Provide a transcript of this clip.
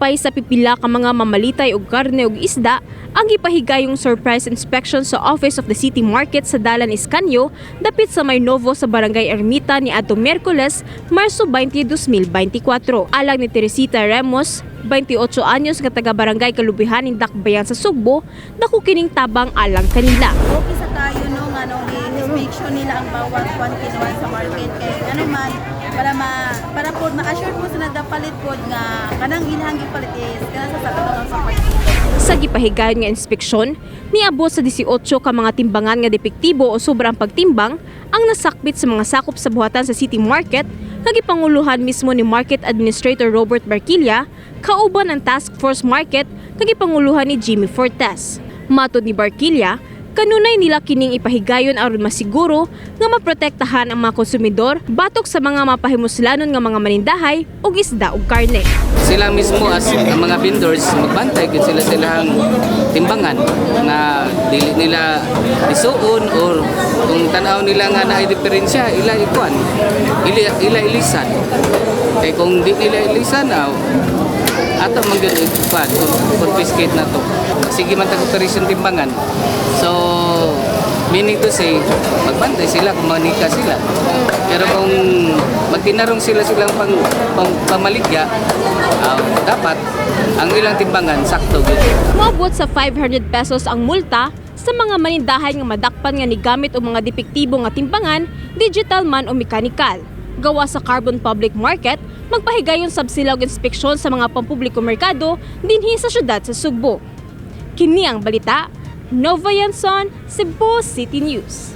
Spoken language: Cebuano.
Gikalipay sa pipila ka mga mamalitay og karne ug isda ang gipahigayong surprise inspection sa Office of the City Market sa Dalan Escaño, dapit sa May Novo sa Barangay Ermita niadtong Miyerkules, Marso 20, 2024. Alang ni Teresita Remos, 28 anyos, nga taga Barangay Kalubihan ning Dakbayan sa Sugbo, dako kining tabang alang kanila. Okay sa kayo, no, nga nung i-inspection nila ang bawat kwan kinuha sa market, kay ano man para po ma-assure po sa nagapalit pod nga kanang ilang gipalit is kanang sa katong sa market. Sa gipahigayon nga inspeksyon, niabot sa 18 ka mga timbangan nga depektibo o sobra ang pagtimbang ang nasakbit sa mga sakop sa buhatan sa City Market nga gipanguluhan mismo ni Market Administrator Robert Barquilla kauban ang Task Force Market nga gipanguluhan ni Jimmy Fortes. Matod ni Barquilla, kanunay nila kining ipahigayon aron masiguro nga maprotektahan ang mga konsumidor batok sa mga mapahimuslanon nga mga manindahay og isda ug karne. Sila mismo as ang mga vendors, magbantay gud sila sa ilang timbangan nga dili nila isuon, or kung tanaw nila nga naay diferensya, ila ikuan, ila ilisan, kay kung di nila ilisan, aw ato man gyud ikuan, confiscate na to. Sige man tag operation timbangan, so meaning to say, magbantay sila kung manika sila. Pero kung magtinarong sila silang pang pamaligya, dapat ang ilang timbangan sakto gyud. Moabot sa 500 pesos ang multa sa mga manindahay nga madakpan nga nigamit og mga depektibo nga timbangan, digital man o mekanikal. Gawa sa Carbon Public Market, magpahigayon sab sila og inspeksyon sa mga pampubliko merkado dinhi sa syudad sa Sugbo. Kini ang balita, Nova Yanson, Cebu City News.